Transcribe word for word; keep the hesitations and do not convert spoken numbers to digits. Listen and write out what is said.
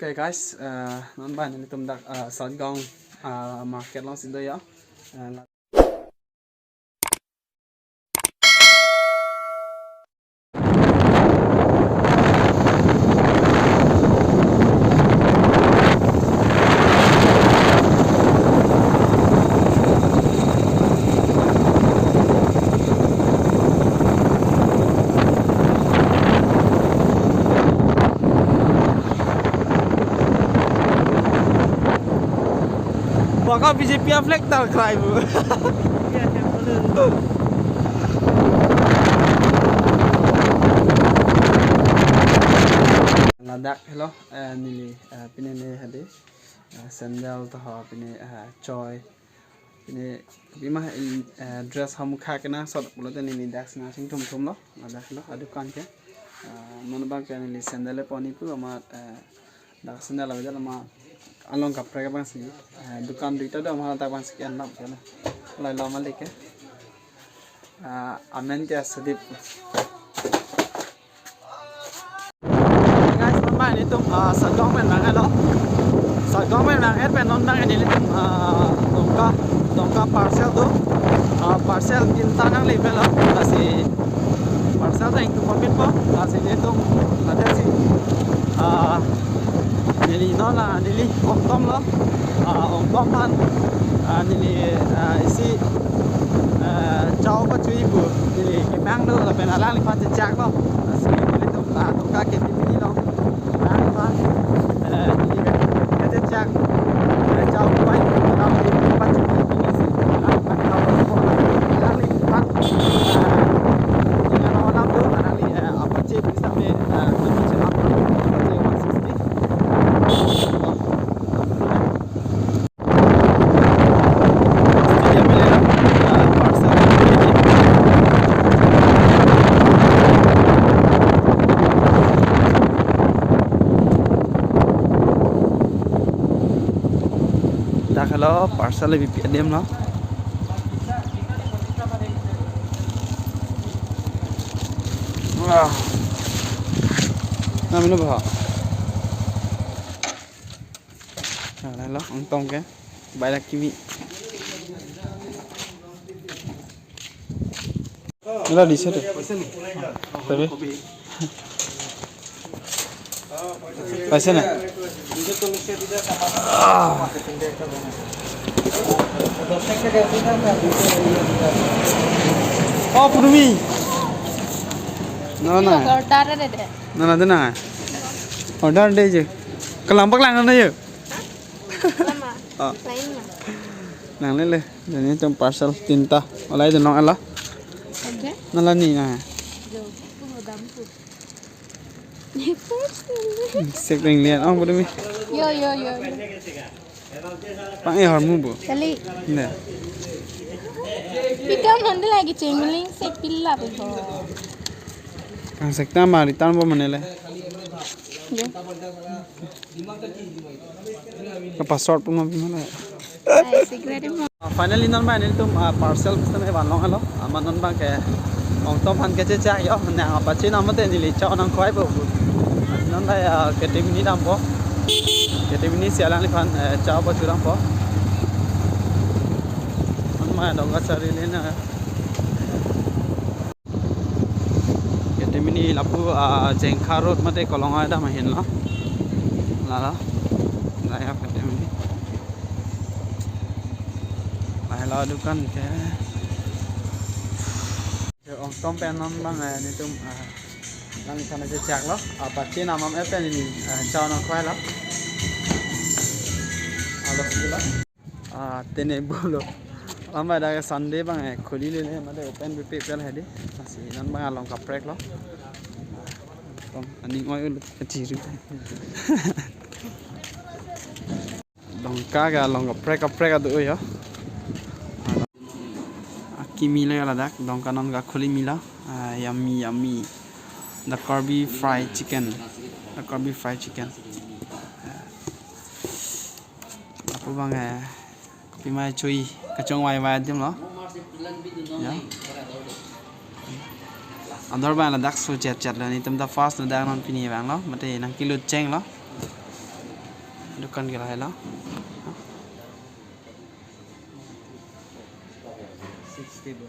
Okay guys, eh, non abang nelitum dak, eh, Satgaon, eh, market alongsi do ya. Eh, la- Baka B J P a flag tar krai bu. Ladak helo, eh, neli, eh, pine ne hadi, eh, sandal to ho pine, eh, choi. Pine bima, eh, dress hamkha kenangsot pulote neli dak sina sing thum thum lo, ladak lo adukan ke. Eh, non abang ke neli sandal le pon-i pu amat, eh, dak sandal lo amat along kaprek abangsi, eh, dukan duita do amat dak abangsi ke anlam ke na. Lai lo malik ke. Eh, amen ke Sudip. Guys, non abang nelitum, ah, Satgaon pen nang helo. Satgaon pen nang et pen non abang nelitum, ah, Dongka, Dongka parcel do. Ah, parcel tinta nangli pelo. Lasi parcel ta ingtum pamit po. Lasi nelitum, lasi, ah, neli non la, neli Ongtom lo. Ah, Ongtom aphan, ah, neli, ah, isi, ah, chow pachui pu neli kemang do lapen alangliphan chechak lo. Lasi nelitum, ah, Dongka K T P D lo. Alangliphan, eh, neli kachechak, eh, chow pai, alangliphan pachui pu neli si, alangliphan chow pai, alangliphan, eh, neli alam do, alangli, eh, apache pu sampai, eh, kondisi apa, apache one sixty. Dak helo parcel bipi adim lo. Wah. Namanya apa? Nah, lo, Ongtom ke. Baila kimi. Nila di situ. Tapi. Paisa na? Ah. Oh, pudumi. Nana. Order de. Nana de na. Order de je. Kelampak lang nana ye. Lama. Oh. Lain ma. Nang lele, nelitum parcel tinta. Olai de nong ala. Oke. Nala ni na. Jo, itu dampur. Sek ring lian ong pudumi. Yo, yo, yo, yo. Pang e hormu bu. Kali. Ne. Pika mandi lagi cengling sek pila pe ho. Pang sek ta mari tan bo manele. Jo. Ka password pun mabimana. Ai, secret mo. Finally, non abang nelitum, ah, parcel bista me van long helo. Amat non abang ke Ongtom aphan kachechak yo, nang apache nang mate neli chow nangkhoi po. Non abang, ah, K T Mini dampo. K T Mini si alangliphan, eh, chow pachudampo. Non abang Dongka Charili na. K T Mini lapu, ah, Jengkha Road mate Kolonga dam ahin lo. Lalo. Laya K T Mini. Lahelo dukan ke. Ongtom pen non abang, eh, nelitum, ah, nangkana chechak lo. Apache nang mate neli, eh, chow nangkhoi lo. Alo sila. Ah, tene bolo. Lamba dak Sunday abang, eh, khuli lele mate open pe pe pel hedi. Lasi non abang along kaprek lo. Tong aning oi ulut kachiru. Dongka ke along kaprek kaprek adu ya. Akimi lo ya ladak, Dongka non kakhuli mila. Ah, yummy, yummy. The Karbi fried chicken. The Karbi fried chicken. Lapu abang, eh, kopi ma chui, kachongvai vai adim lo. Ya. Ador abang ladak so chet chet lo, nelitum ta first lo dak non pini abang lo, mate nangkelut cheng lo. Dukan ke lahai lo. Six table.